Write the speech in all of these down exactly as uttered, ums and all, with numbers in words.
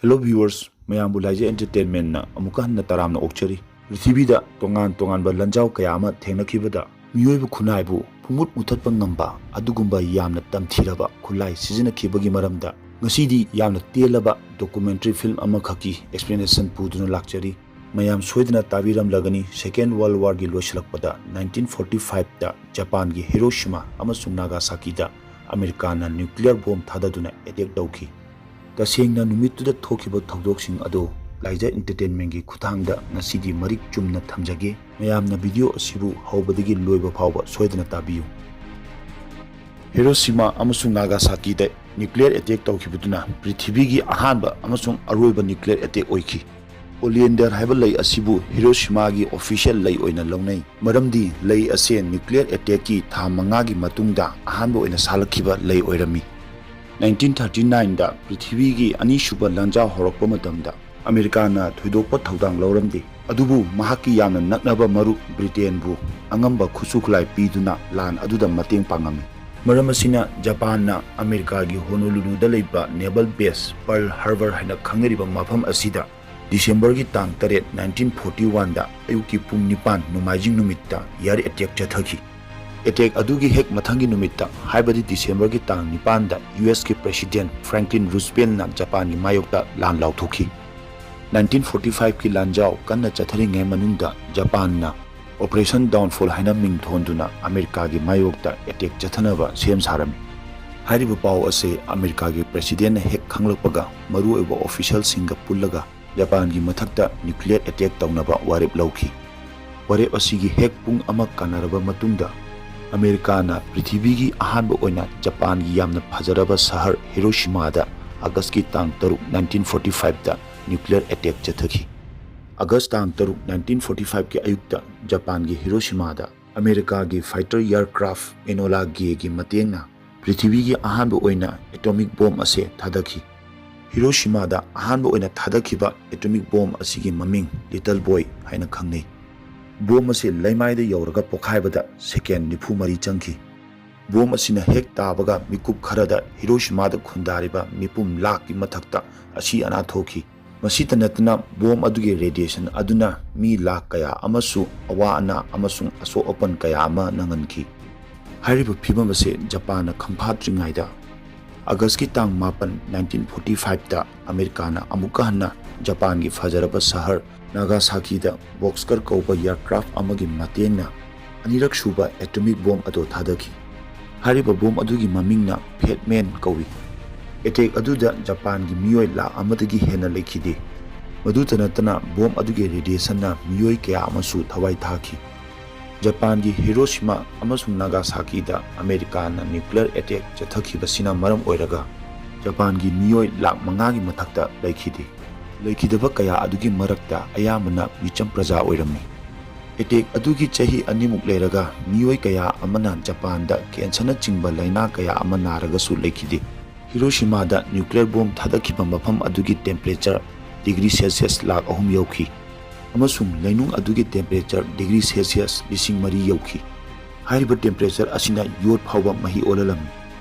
Hello viewers, ꯃꯌꯥꯝꯕꯨ ꯂꯥꯏꯖ Entertainmentꯅ ꯑꯃꯨꯛꯀ ꯍꯟꯅ ꯇꯔꯥꯝꯅ ꯑꯣꯛꯆꯔꯤ꯫ ꯄ꯭ꯔꯤꯊꯤꯕꯤꯗ ꯇꯣꯉꯥꯟ ꯇꯣꯉꯥꯟꯕ ꯂꯥꯟꯖꯥꯎ ꯀꯌꯥ ꯑꯃ ꯊꯦꯡꯅꯈꯤꯕꯗ ꯃꯤꯑꯣꯏꯕ ꯈꯨꯟꯅꯥꯏꯕꯨ ꯄꯨꯡꯃꯨꯠ ꯃꯨꯊꯠꯄ ꯉꯝꯕ ꯑꯗꯨꯒꯨꯝꯕ ꯌꯥꯝꯅ ꯇꯝꯊꯤꯔꯕ ꯈꯨꯠꯂꯥꯏ ꯁꯤꯖꯤꯟꯅꯈꯤꯕꯒꯤ ꯃꯔꯝꯗ ꯉꯁꯤꯗꯤ ꯌꯥꯝꯅ ꯇꯦꯜꯂꯕ documentary film ꯑꯃꯈꯛꯀꯤ explanation ꯄꯨꯗꯨꯅ ꯂꯥꯛꯆꯔꯤ꯫ ꯃꯌꯥꯝ ꯁꯣꯏꯗꯅ ꯇꯥꯕꯤꯔꯝꯂꯒꯅꯤ, Second World Warꯒꯤ ꯂꯣꯏꯁꯤꯜꯂꯛꯄꯗ nineteen forty fiveꯇ ꯖꯄꯥꯟꯒꯤ ꯍꯤꯔꯣꯁꯤꯃꯥ ꯑꯃꯁꯨꯡ ꯅꯥꯒꯥꯁꯥꯀꯤꯗ ꯑꯃꯦꯔꯤꯀꯥꯅ nuclear bomb ꯊꯥꯗꯗꯨꯅ attack ꯇꯧꯈꯤ꯫ ꯇꯁꯦꯡꯅ ꯅꯨꯃꯤꯠꯇꯨꯗ ꯊꯣꯛꯈꯤꯕ ꯊꯧꯗꯣꯛꯁꯤꯡ ꯑꯗꯨ ꯂꯥꯏꯖ Entertainmentꯒꯤ ꯈꯨꯠꯊꯥꯡꯗ ꯉꯁꯤꯗꯤ ꯃꯔꯤꯛ ꯆꯨꯝꯅ ꯊꯝꯖꯒꯦ꯫ ꯃꯌꯥꯝꯅ video ꯑꯁꯤꯕꯨ ꯍꯧꯕꯗꯒꯤ ꯂꯣꯏꯕ ꯐꯥꯎꯕ ꯁꯣꯏꯗꯅ ꯇꯥꯕꯤꯌꯨ꯫ ꯍꯤꯔꯣꯁꯤꯃꯥ ꯑꯃꯁꯨꯡ ꯅꯥꯒꯥꯁꯥꯀꯤꯗ nuclear attack ꯇꯧꯈꯤꯕꯗꯨꯅ ꯄ꯭ꯔꯤꯊꯤꯕꯤꯒꯤ ꯑꯍꯥꯟꯕ ꯑꯃꯁꯨꯡ ꯑꯔꯣꯏꯕ nuclear attack ꯑꯣꯏꯈꯤ꯫ Oleander ꯍꯥꯏꯕ ꯂꯩ ꯑꯁꯤꯕꯨ ꯍꯤꯔꯣꯁꯤꯃꯥꯒꯤ official ꯂꯩ ꯑꯣꯏꯅ ꯂꯧꯅꯩ, ꯃꯔꯝꯗꯤ ꯂꯩ ꯑꯁꯤ nuclear attackꯀꯤ ꯊꯥ ꯃꯉꯥꯒꯤ ꯃꯇꯨꯡꯗ ꯑꯍꯥꯟꯕ ꯑꯣꯏꯅ ꯁꯥꯠꯂꯛꯈꯤꯕ ꯂꯩ ꯑꯣꯏꯔꯝꯃꯤ꯫ Nineteen thirty nineꯗ ꯄ꯭ꯔꯤꯊꯤꯕꯤꯒꯤ ꯑꯅꯤꯁꯨꯕ ꯂꯥꯟꯖꯥꯎ ꯍꯧꯔꯛꯄ ꯃꯇꯝꯗ ꯑꯃꯦꯔꯤꯀꯥꯅ ꯊꯣꯏꯗꯣꯛꯄ ꯊꯧꯗꯥꯡ ꯂꯧꯔꯝꯗꯦ, ꯑꯗꯨꯕꯨ ꯃꯍꯥꯛꯀꯤ ꯌꯥꯝꯅ ꯅꯛꯅꯕ ꯃꯔꯨꯞ ꯕ꯭ꯔꯤꯇꯦꯟꯕꯨ ꯑꯉꯝꯕ ꯈꯨꯠꯁꯨ ꯈꯨꯠꯂꯥꯏ ꯄꯤꯗꯨꯅ ꯂꯥꯟ ꯑꯗꯨꯗ ꯃꯇꯦꯡ ꯄꯥꯡꯉꯝꯃꯤ꯫ ꯃꯔꯝ ꯑꯁꯤꯅ ꯖꯄꯥꯟꯅ ꯑꯃꯦꯔꯤꯀꯥꯒꯤ ꯍꯣꯅꯣꯂꯨꯂꯨꯗ ꯂꯩꯕ naval base Pearl Harbor ꯍꯥꯏꯅ ꯈꯪꯅꯔꯤꯕ ꯃꯐꯝ ꯑꯁꯤꯗ Decemberꯒꯤ ꯇꯥꯡ ꯇꯔꯦꯠ, nineteen forty oneꯗ ꯑꯌꯨꯛꯀꯤ ꯄꯨꯡ ꯅꯤꯄꯥꯟ ꯅꯣꯡꯃꯥꯏꯖꯤꯡ ꯅꯨꯃꯤꯠꯇ air attack ꯆꯠꯊꯈꯤ꯫ Attack ꯑꯗꯨꯒꯤ ꯍꯦꯛ ꯃꯊꯪꯒꯤ ꯅꯨꯃꯤꯠꯇ, ꯍꯥꯏꯕꯗꯤ Decemberꯒꯤ ꯇꯥꯡ ꯅꯤꯄꯥꯟꯗ, USꯀꯤ President Franklin Rooseveltꯅ ꯖꯄꯥꯟꯒꯤ ꯃꯥꯌꯣꯛꯇ ꯂꯥꯟ ꯂꯥꯎꯊꯣꯛꯈꯤ꯫ Nineteen forty fiveꯀꯤ ꯂꯥꯟꯖꯥꯎ ꯀꯟꯅ ꯆꯠꯊꯔꯤꯉꯩ ꯃꯅꯨꯡꯗ ꯖꯄꯥꯟꯅ Operation Downfall ꯍꯥꯏꯅ ꯃꯤꯡ ꯊꯣꯟꯗꯨꯅ ꯑꯃꯦꯔꯤꯀꯥꯒꯤ ꯃꯥꯌꯣꯛꯇ attack ꯆꯠꯊꯅꯕ ꯁꯦꯝ ꯁꯥꯔꯝꯃꯤ꯫ ꯍꯥꯏꯔꯤꯕ ꯄꯥꯎ ꯑꯁꯤ ꯑꯃꯦꯔꯤꯀꯥꯒꯤ Presidentꯅ ꯍꯦꯛ ꯈꯪꯂꯛꯄꯒ ꯃꯔꯨꯑꯣꯏꯕ officialꯁꯤꯡꯒ ꯄꯨꯜꯂꯒ ꯖꯄꯥꯟꯒꯤ ꯃꯊꯛꯇ nuclear attack ꯇꯧꯅꯕ ꯋꯥꯔꯦꯞ ꯂꯧꯈꯤ꯫ ꯋꯥꯔꯦꯞ ꯑꯁꯤꯒꯤ ꯍꯦꯛ ꯄꯨꯡ ꯑꯃ ꯀꯥꯟꯅꯔꯕ ꯃꯇꯨꯡꯗ, ꯑꯃꯦꯔꯤꯀꯥꯅ ꯄ꯭ꯔꯤꯊꯤꯕꯤꯒꯤ ꯑꯍꯥꯟꯕ ꯑꯣꯏꯅ ꯖꯄꯥꯟꯒꯤ ꯌꯥꯝꯅ ꯐꯖꯔꯕ ꯁꯍꯔ ꯍꯤꯔꯣꯁꯤꯃꯥꯗ Augustꯀꯤ ꯇꯥꯡ ꯇꯔꯨꯛ, nineteen forty fiveꯇ nuclear attack ꯆꯠꯊꯈꯤ꯫ August ꯇꯥꯡ ꯇꯔꯨꯛ, nineteen forty fiveꯀꯤ ꯑꯌꯨꯛꯇ ꯖꯄꯥꯟꯒꯤ ꯍꯤꯔꯣꯁꯤꯃꯥꯗ ꯑꯃꯦꯔꯤꯀꯥꯒꯤ fighter aircraft Enola Gayꯒꯤ ꯃꯇꯦꯡꯅ ꯄ꯭ꯔꯤꯊꯤꯕꯤꯒꯤ ꯑꯍꯥꯟꯕ ꯑꯣꯏꯅ atomic bomb ꯑꯁꯤ ꯊꯥꯗꯈꯤ꯫ ꯍꯤꯔꯣꯁꯤꯃꯥꯗ ꯑꯍꯥꯟꯕ ꯑꯣꯏꯅ ꯊꯥꯗꯈꯤꯕ atomic bomb ꯑꯁꯤꯒꯤ ꯃꯃꯤꯡ Little Boy ꯍꯥꯏꯅ ꯈꯪꯅꯩ꯫ Bomb ꯑꯁꯤ ꯂꯩꯃꯥꯏꯗ ꯌꯧꯔꯒ ꯄꯣꯈꯥꯏꯕꯗ second ꯅꯤꯐꯨ ꯃꯔꯤ ꯆꯪꯈꯤ꯫ ꯕꯣꯝ ꯑꯁꯤꯅ ꯍꯦꯛ ꯇꯥꯕꯒ ꯃꯤꯀꯨꯞ ꯈꯔꯗ ꯍꯤꯔꯣꯁꯤꯃꯥꯗ ꯈꯨꯟꯗꯥꯔꯤꯕ ꯃꯤꯄꯨꯝ ꯂꯥꯛꯀꯤ ꯃꯊꯛꯇ ꯑꯁꯤ ꯑꯅꯥ ꯊꯣꯛꯈꯤ꯫ ꯃꯁꯤꯇ ꯅꯠꯇꯅ ꯕꯣꯝ ꯑꯗꯨꯒꯤ radiation ꯑꯗꯨꯅ ꯃꯤ ꯂꯥꯛ ꯀꯌꯥ ꯑꯃꯁꯨ ꯑꯋꯥ ꯑꯅꯥ ꯑꯃꯁꯨꯡ ꯑꯁꯣꯛ ꯑꯄꯟ ꯀꯌꯥ ꯑꯃ ꯅꯪꯍꯟꯈꯤ꯫ ꯍꯥꯏꯔꯤꯕ ꯐꯤꯚꯝ ꯑꯁꯦ ꯖꯄꯥꯟꯅ ꯈꯪꯐꯥꯠꯇ꯭ꯔꯤꯉꯩꯗ, ꯑꯥꯒꯁꯀꯤ ꯇꯥꯡ ꯃꯥꯄꯟ, ꯅꯥꯏꯟꯇꯤꯟ ꯐꯣꯔꯇꯤ ꯐꯥꯏꯚꯇ ꯑꯃꯦꯔꯤꯀꯥꯅ ꯑꯃꯨꯛꯀ ꯍꯟꯅ ꯖꯄꯥꯟꯒꯤ ꯐꯖꯔꯕ ꯁꯍꯔ ꯅꯥꯒꯥꯁꯥꯀꯤꯗ ꯕꯣꯛꯁꯀꯔ ꯀꯧꯕ aircraft ꯑꯃꯒꯤ ꯃꯇꯦꯡꯅ ꯑꯅꯤꯔꯛ ꯁꯨꯕ atomic bomb ꯑꯗꯨ ꯊꯥꯗꯈꯤ꯫ ꯍꯥꯏꯔꯤꯕ ꯕꯣꯝ ꯑꯗꯨꯒꯤ ꯃꯃꯤꯡꯅ Fat Man ꯀꯧꯏ꯫ Attack ꯑꯗꯨꯗ ꯖꯄꯥꯟꯒꯤ ꯃꯤꯑꯣꯏ ꯂꯥꯈ ꯑꯃꯗꯒꯤ ꯍꯦꯟꯅ ꯂꯩꯈꯤꯗꯦ꯫ ꯃꯗꯨꯇ ꯅꯠꯇꯅ ꯕꯣꯝ ꯑꯗꯨꯒꯤ radiationꯅ ꯃꯤꯑꯣꯏ ꯀꯌꯥ ꯑꯃꯁꯨ ꯊꯋꯥꯏ ꯊꯥꯈꯤ꯫ ꯖꯄꯥꯟꯒꯤ ꯍꯤꯔꯣꯁꯤꯃꯥ ꯑꯃꯁꯨꯡ ꯅꯥꯒꯥꯁꯥꯀꯤꯗ ꯑꯃꯦꯔꯤꯀꯥꯅ nuclear attack ꯆꯠꯊꯈꯤꯕꯁꯤꯅ ꯃꯔꯝ ꯑꯣꯏꯔꯒ ꯖꯄꯥꯟꯒꯤ ꯃꯤꯑꯣꯏ ꯂꯥꯈ ꯃꯉꯥꯒꯤ ꯃꯊꯛꯇ ꯂꯩꯈꯤꯗꯦ꯫ ꯂꯩꯈꯤꯗꯕ ꯀꯌꯥ ꯑꯗꯨꯒꯤ ꯃꯔꯛꯇ ꯑꯌꯥꯝꯕꯅ ꯃꯤꯆꯝ ꯄ꯭ꯔꯖꯥ ꯑꯣꯏꯔꯝꯃꯤ꯫ Attack ꯑꯗꯨꯒꯤ ꯆꯍꯤ ꯑꯅꯤꯃꯨꯛ ꯂꯩꯔꯒ ꯃꯤꯑꯣꯏ ꯀꯌꯥ ꯑꯃꯅ ꯖꯄꯥꯟꯗ cancerꯅꯆꯤꯡꯕ ꯂꯥꯏꯅꯥ ꯀꯌꯥ ꯑꯃ ꯅꯥꯔꯒꯁꯨ ꯂꯩꯈꯤꯗꯦ꯫ ꯍꯤꯔꯣꯁꯤꯃꯥꯗ nuclear bomb ꯊꯥꯗꯈꯤꯕ ꯃꯐꯝ ꯑꯗꯨꯒꯤ temperature degree Celsius ꯂꯥꯈ ꯑꯍꯨꯝ ꯌꯧꯈꯤ, ꯑꯃꯁꯨꯡ ꯂꯩꯅꯨꯡ ꯑꯗꯨꯒꯤ temperature degree Celsius ꯂꯤꯁꯤꯡ ꯃꯔꯤ ꯌꯧꯈꯤ꯫ ꯍꯥꯏꯔꯤꯕ temperature ꯑꯁꯤꯅ ꯌꯣꯠ ꯐꯥꯎꯕ ꯃꯍꯤ ꯑꯣꯜꯍꯜꯂꯝꯃꯤ꯫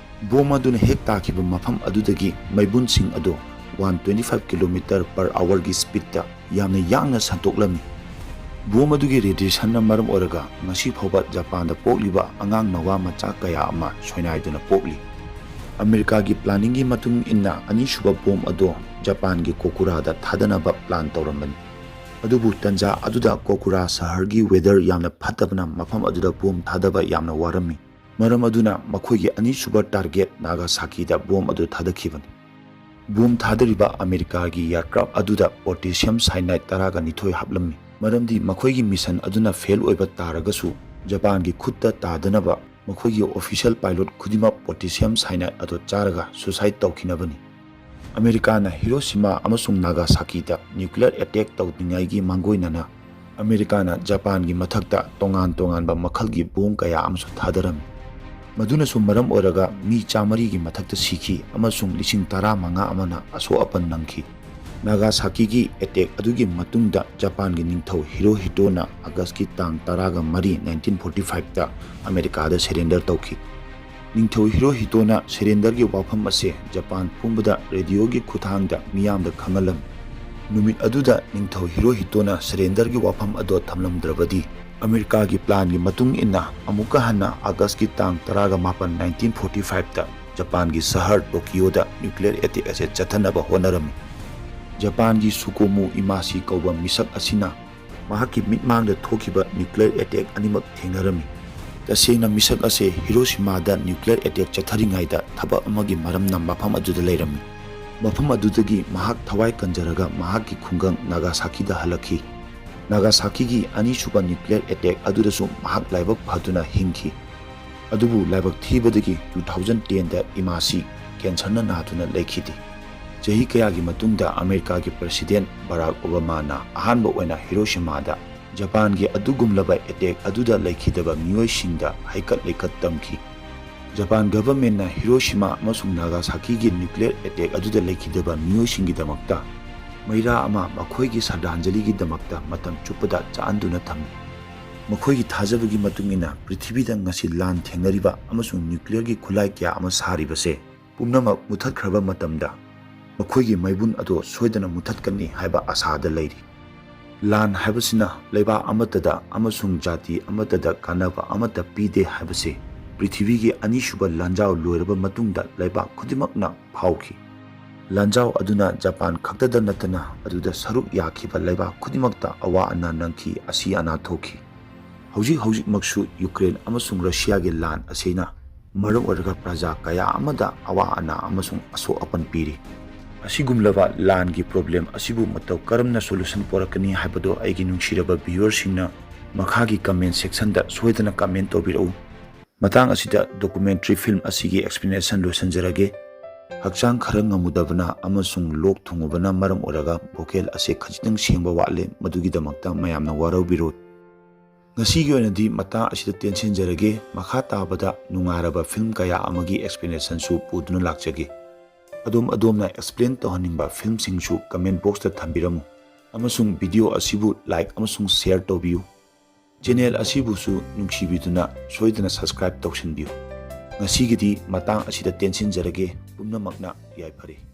ꯕꯣꯝ ꯑꯗꯨꯅ ꯍꯦꯛ ꯇꯥꯈꯤꯕ ꯃꯐꯝ ꯑꯗꯨꯗꯒꯤ ꯃꯩꯕꯨꯟꯁꯤꯡ ꯑꯗꯨ one twenty five kilometer per hourꯒꯤ speedꯇ ꯌꯥꯝꯅ ꯌꯥꯡꯅ ꯁꯟꯗꯣꯛꯂꯝꯃꯤ꯫ ꯕꯣꯝ ꯑꯗꯨꯒꯤ radiationꯅ ꯃꯔꯝ ꯑꯣꯏꯔꯒ ꯉꯁꯤ ꯐꯥꯎꯕ ꯖꯄꯥꯟꯗ ꯄꯣꯛꯂꯤꯕ ꯑꯉꯥꯡ ꯅꯋꯥ ꯃꯆꯥ ꯀꯌꯥ ꯑꯃ ꯁꯣꯏꯅꯥꯏꯗꯅ ꯄꯣꯛꯂꯤ꯫ ꯑꯃꯦꯔꯤꯀꯥꯒꯤ planningꯒꯤ ꯃꯇꯨꯡ ꯏꯟꯅ ꯑꯅꯤꯁꯨꯕ ꯕꯣꯝ ꯑꯗꯨ ꯖꯄꯥꯟꯒꯤ ꯀꯣꯀꯨꯔꯥꯗ ꯊꯥꯗꯅꯕ plan ꯇꯧꯔꯝꯕꯅꯤ꯫ ꯑꯗꯨꯕꯨ ꯇꯟꯖꯥ ꯑꯗꯨꯗ ꯀꯣꯀꯨꯔꯥ ꯁꯍꯔꯒꯤ weather ꯌꯥꯝꯅ ꯐꯠꯇꯕꯅ ꯃꯐꯝ ꯑꯗꯨꯗ ꯕꯣꯝ ꯊꯥꯗꯕ ꯌꯥꯝꯅ ꯋꯥꯔꯝꯃꯤ꯫ ꯃꯔꯝ ꯑꯗꯨꯅ ꯃꯈꯣꯏꯒꯤ ꯑꯅꯤꯁꯨꯕ target ꯅꯥꯒꯥꯁꯥꯀꯤꯗ ꯕꯣꯝ ꯑꯗꯨ ꯊꯥꯗꯈꯤꯕꯅꯤ꯫ ꯕꯣꯝ ꯊꯥꯗꯔꯤꯕ ꯑꯃꯦꯔꯤꯀꯥꯒꯤ aircraft ꯑꯗꯨꯗ potassium cyanide ꯇꯔꯥꯒ ꯅꯤꯊꯣꯏ ꯍꯥꯞꯂꯝꯃꯤ, ꯃꯔꯝꯗꯤ ꯃꯈꯣꯏꯒꯤ mission ꯑꯗꯨꯅ fail ꯑꯣꯏꯕ ꯇꯥꯔꯒꯁꯨ ꯖꯄꯥꯟꯒꯤ ꯈꯨꯠꯇ ꯇꯥꯗꯅꯕ ꯃꯈꯣꯏꯒꯤ official pilot ꯈꯨꯗꯤꯡꯃꯛ potassium cyanide ꯑꯗꯨ ꯆꯥꯔꯒ suicide ꯇꯧꯈꯤꯅꯕꯅꯤ꯫ ꯑꯃꯦꯔꯤꯀꯥꯅ ꯍꯤꯔꯣꯁꯤꯃꯥ ꯑꯃꯁꯨꯡ ꯅꯥꯒꯥꯁꯥꯀꯤꯗ nuclear attack ꯇꯧꯗ꯭ꯔꯤꯉꯩꯒꯤ ꯃꯥꯡꯒꯣꯏꯅꯅ ꯑꯃꯦꯔꯤꯀꯥꯅ ꯖꯄꯥꯟꯒꯤ ꯃꯊꯛꯇ ꯇꯣꯉꯥꯟ ꯇꯣꯉꯥꯟꯕ ꯃꯈꯜꯒꯤ ꯕꯣꯝ ꯀꯌꯥ ꯑꯃꯁꯨ ꯊꯥꯗꯔꯝꯃꯤ꯫ ꯃꯗꯨꯅꯁꯨ ꯃꯔꯝ ꯑꯣꯏꯔꯒ ꯃꯤ ꯆꯥꯃꯔꯤꯒꯤ ꯃꯊꯛꯇ ꯁꯤꯈꯤ ꯑꯃꯁꯨꯡ ꯂꯤꯁꯤꯡ ꯇꯔꯥꯃꯉꯥ ꯑꯃꯅ ꯑꯁꯣꯛ ꯑꯄꯟ ꯅꯪꯈꯤ꯫ ꯅꯥꯒꯥꯁꯥꯀꯤꯒꯤ attack ꯑꯗꯨꯒꯤ ꯃꯇꯨꯡꯗ ꯖꯄꯥꯟꯒꯤ ꯅꯤꯡꯊꯧ ꯍꯤꯔꯣꯍꯤꯇꯣꯅ ꯑꯥꯒꯁꯀꯤ ꯇꯥꯡ ꯇꯔꯥꯒ ꯃꯔꯤ, ꯅꯥꯏꯟꯇꯤꯟ ꯐꯣꯔꯇꯤ ꯐꯥꯏꯚꯇ ꯑꯃꯦꯔꯤꯀꯥꯗ surrender ꯇꯧꯈꯤ꯫ ꯅꯤꯡꯊꯧ ꯍꯤꯔꯣꯍꯤꯇꯣꯅ surrenderꯒꯤ ꯋꯥꯐꯝ ꯑꯁꯦ ꯖꯄꯥꯟ ꯄꯨꯝꯕꯗ radioꯒꯤ ꯈꯨꯠꯊꯥꯡꯗ ꯃꯤꯌꯥꯝꯗ ꯈꯪꯍꯜꯂꯝꯃꯤ꯫ ꯅꯨꯃꯤꯠ ꯑꯗꯨꯗ ꯅꯤꯡꯊꯧ ꯍꯤꯔꯣꯍꯤꯇꯣꯅ surrenderꯒꯤ ꯋꯥꯐꯝ ꯑꯗꯣ ꯊꯝꯂꯝꯗ꯭ꯔꯕꯗꯤ, ꯑꯃꯦꯔꯤꯀꯥꯒꯤ planꯒꯤ ꯃꯇꯨꯡ ꯏꯟꯅ ꯑꯃꯨꯛꯀ ꯍꯟꯅ Augustꯀꯤ ꯇꯥꯡ ꯇꯔꯥꯒ ꯃꯥꯄꯟ, nineteen forty fiveꯇ ꯖꯄꯥꯟꯒꯤ ꯁꯍꯔ ꯇꯣꯀꯤꯌꯣꯗ nuclear attack ꯑꯁꯦ ꯆꯠꯊꯅꯕ ꯍꯣꯠꯅꯔꯝꯃꯤ꯫ ꯖꯄꯥꯟꯒꯤ ꯁꯨꯀꯣꯃꯨ ꯏꯃꯥꯁꯤ ꯀꯧꯕ ꯃꯤꯁꯛ ꯑꯁꯤꯅ ꯃꯍꯥꯛꯀꯤ ꯃꯤꯠꯃꯥꯡꯗ ꯊꯣꯛꯈꯤꯕ nuclear attack ꯑꯅꯤꯃꯛ ꯊꯦꯡꯅꯔꯝꯃꯤ꯫ ꯇꯁꯦꯡꯅ ꯃꯤꯁꯛ ꯑꯁꯦ ꯍꯤꯔꯣꯁꯤꯃꯥꯗ nuclear attack ꯆꯠꯊꯔꯤꯉꯩꯗ ꯊꯕꯛ ꯑꯃꯒꯤ ꯃꯔꯝꯅ ꯃꯐꯝ ꯑꯗꯨꯗ ꯂꯩꯔꯝꯃꯤ꯫ ꯃꯐꯝ ꯑꯗꯨꯗꯒꯤ ꯃꯍꯥꯛ ꯊꯋꯥꯏ ꯀꯟꯖꯔꯒ ꯃꯍꯥꯛꯀꯤ ꯈꯨꯡꯒꯪ ꯅꯥꯒꯥꯁꯥꯀꯤꯗ ꯍꯜꯂꯛꯈꯤ꯫ ꯅꯥꯒꯥꯁꯥꯀꯤꯒꯤ ꯑꯅꯤꯁꯨꯕ nuclear attack ꯑꯗꯨꯗꯁꯨ ꯃꯍꯥꯛ ꯂꯥꯏꯕꯛ ꯐꯗꯨꯅ ꯍꯤꯡꯈꯤ꯫ ꯑꯗꯨꯕꯨ ꯂꯥꯏꯕꯛ ꯊꯤꯕꯗꯒꯤ two thousand tenꯗ ꯏꯃꯥꯁꯤ cancerꯅ ꯅꯥꯗꯨꯅ ꯂꯩꯈꯤꯗꯦ꯫ ꯆꯍꯤ ꯀꯌꯥꯒꯤ ꯃꯇꯨꯡꯗ ꯑꯃꯦꯔꯤꯀꯥꯒꯤ President ꯕꯔꯥꯛ ꯑꯣꯕꯥꯃꯥꯅ ꯑꯍꯥꯟꯕ ꯑꯣꯏꯅ ꯍꯤꯔꯣꯁꯤꯃꯥꯗ ꯖꯄꯥꯟꯒꯤ ꯑꯗꯨꯒꯨꯝꯂꯕ attack ꯑꯗꯨꯗ ꯂꯩꯈꯤꯗꯕ ꯃꯤꯑꯣꯏꯁꯤꯡꯗ ꯍꯩꯀꯠ ꯂꯩꯀꯠ ꯇꯝꯈꯤ꯫ ꯖꯄꯥꯟ governmentꯅ ꯍꯤꯔꯣꯁꯤꯃꯥ ꯑꯃꯁꯨꯡ ꯅꯥꯒꯥꯁꯥꯀꯤꯒꯤ nuclear attack ꯑꯗꯨꯗ ꯂꯩꯈꯤꯗꯕ ꯃꯤꯑꯣꯏꯁꯤꯡꯒꯤꯗꯃꯛꯇ ꯃꯩꯔꯥ ꯑꯃ ꯃꯈꯣꯏꯒꯤ ꯁ꯭ꯔꯗꯥꯟꯖꯂꯤꯒꯤꯗꯃꯛꯇ ꯃꯇꯝ ꯆꯨꯞꯄꯗ ꯆꯥꯛꯍꯟꯗꯨꯅ ꯊꯝꯃꯤ꯫ ꯃꯈꯣꯏꯒꯤ ꯊꯥꯖꯕꯒꯤ ꯃꯇꯨꯡ ꯏꯟꯅ, ꯄ꯭ꯔꯤꯊꯤꯕꯤꯗ ꯉꯁꯤ ꯂꯥꯟ ꯊꯦꯡꯅꯔꯤꯕ ꯑꯃꯁꯨꯡ nuclearꯒꯤ ꯈꯨꯠꯂꯥꯏ ꯀꯌꯥ ꯑꯃ ꯁꯥꯔꯤꯕꯁꯦ ꯄꯨꯝꯅꯃꯛ ꯃꯨꯊꯠꯈ꯭ꯔꯕ ꯃꯇꯝꯗ, ꯃꯈꯣꯏꯒꯤ ꯃꯩꯕꯨꯟ ꯑꯗꯣ ꯁꯣꯏꯗꯅ ꯃꯨꯊꯠꯀꯅꯤ ꯍꯥꯏꯕ ꯑꯁꯥꯗ ꯂꯩꯔꯤ꯫ ꯂꯥꯟ ꯍꯥꯏꯕꯁꯤꯅ ꯂꯩꯕꯥꯛ ꯑꯃꯠꯇꯗ ꯑꯃꯁꯨꯡ ꯖꯥꯇꯤ ꯑꯃꯠꯇꯗ ꯀꯥꯟꯅꯕ ꯑꯃꯠꯇ ꯄꯤꯗꯦ ꯍꯥꯏꯕꯁꯤ ꯄ꯭ꯔꯤꯊꯤꯕꯤꯒꯤ ꯑꯅꯤꯁꯨꯕ ꯂꯥꯟꯖꯥꯎ ꯂꯣꯏꯔꯕ ꯃꯇꯨꯡꯗ ꯂꯩꯕꯥꯛ ꯈꯨꯗꯤꯡꯃꯛꯅ ꯐꯥꯎꯈꯤ꯫ ꯂꯥꯟꯖꯥꯎ ꯑꯗꯨꯅ ꯖꯄꯥꯟ ꯈꯛꯇꯗ ꯅꯠꯇꯅ ꯑꯗꯨꯗ ꯁꯔꯨꯛ ꯌꯥꯈꯤꯕ ꯂꯩꯕꯥꯛ ꯈꯨꯗꯤꯡꯃꯛꯇ ꯑꯋꯥ ꯑꯅꯥ ꯅꯪꯈꯤ, ꯑꯁꯤ ꯑꯅꯥ ꯊꯣꯛꯈꯤ꯫ ꯍꯧꯖꯤꯛ ꯍꯧꯖꯤꯛꯃꯛꯁꯨ ꯌꯨꯀ꯭ꯔꯦꯟ ꯑꯃꯁꯨꯡ ꯔꯁꯤꯌꯥꯒꯤ ꯂꯥꯟ ꯑꯁꯤꯅ ꯃꯔꯝ ꯑꯣꯏꯔꯒ ꯄ꯭ꯔꯖꯥ ꯀꯌꯥ ꯑꯃꯗ ꯑꯋꯥ ꯑꯅꯥ ꯑꯃꯁꯨꯡ ꯑꯁꯣꯛ ꯑꯄꯟ ꯄꯤꯔꯤ꯫ ꯑꯁꯤꯒꯨꯝꯂꯕ ꯂꯥꯟꯒꯤ problem ꯑꯁꯤꯕꯨ ꯃꯇꯧ ꯀꯔꯝꯅ solution ꯄꯨꯔꯛꯀꯅꯤ ꯍꯥꯏꯕꯗꯨ ꯑꯩꯒꯤ ꯅꯨꯡꯁꯤꯔꯕ viewerꯁꯤꯡꯅ ꯃꯈꯥꯒꯤ comment sectionꯗ ꯁꯣꯏꯗꯅ comment ꯇꯧꯕꯤꯔꯛꯎ꯫ ꯃꯇꯥꯡ ꯑꯁꯤꯗ documentary film ꯑꯁꯤꯒꯤ explanation ꯂꯣꯏꯁꯤꯟꯖꯔꯒꯦ꯫ ꯍꯛꯆꯥꯡ ꯈꯔ ꯉꯝꯃꯨꯗꯕꯅ ꯑꯃꯁꯨꯡ ꯂꯣꯛ ꯊꯨꯡꯉꯨꯕꯅ ꯃꯔꯝ ꯑꯣꯏꯔꯒ vocal ꯑꯁꯤ ꯈꯖꯤꯛꯇꯪ ꯁꯦꯡꯕ ꯋꯥꯠꯂꯦ, ꯃꯗꯨꯒꯤꯗꯃꯛꯇ ꯃꯌꯥꯝꯅ ꯋꯥꯔꯧꯕꯤꯔꯣꯏ꯫ ꯉꯁꯤꯒꯤ ꯑꯣꯏꯅꯗꯤ ꯃꯇꯥꯡ ꯑꯁꯤꯗ ꯇꯦꯟꯁꯤꯟꯖꯔꯒꯦ꯫ ꯃꯈꯥ ꯇꯥꯕꯗ ꯅꯨꯡꯉꯥꯏꯔꯕ film ꯀꯌꯥ ꯑꯃꯒꯤ explanationꯁꯨ ꯄꯨꯗꯨꯅ ꯂꯥꯛꯆꯒꯦ꯫ ꯑꯗꯣꯝ ꯑꯗꯣꯝꯅ explain ꯇꯧꯍꯟꯅꯤꯡꯕ filmꯁꯤꯡꯁꯨ comment boxꯇ ꯊꯝꯕꯤꯔꯝꯃꯨ, ꯑꯃꯁꯨꯡ video ꯑꯁꯤꯕꯨ like ꯑꯃꯁꯨꯡ share ꯇꯧꯕꯤꯌꯨ꯫ Channel ꯑꯁꯤꯕꯨꯁꯨ ꯅꯨꯡꯁꯤꯕꯤꯗꯨꯅ ꯁꯣꯏꯗꯅ subscribe ꯇꯧꯁꯤꯟꯕꯤꯌꯨ꯫ ꯉꯁꯤꯒꯤꯗꯤ ꯃꯇꯥꯡ ꯑꯁꯤꯗ ꯇꯦꯟꯁꯤꯟꯖꯔꯒꯦ꯫ ꯄꯨꯝꯅꯃꯛꯅ ꯌꯥꯏꯐꯔꯦ꯫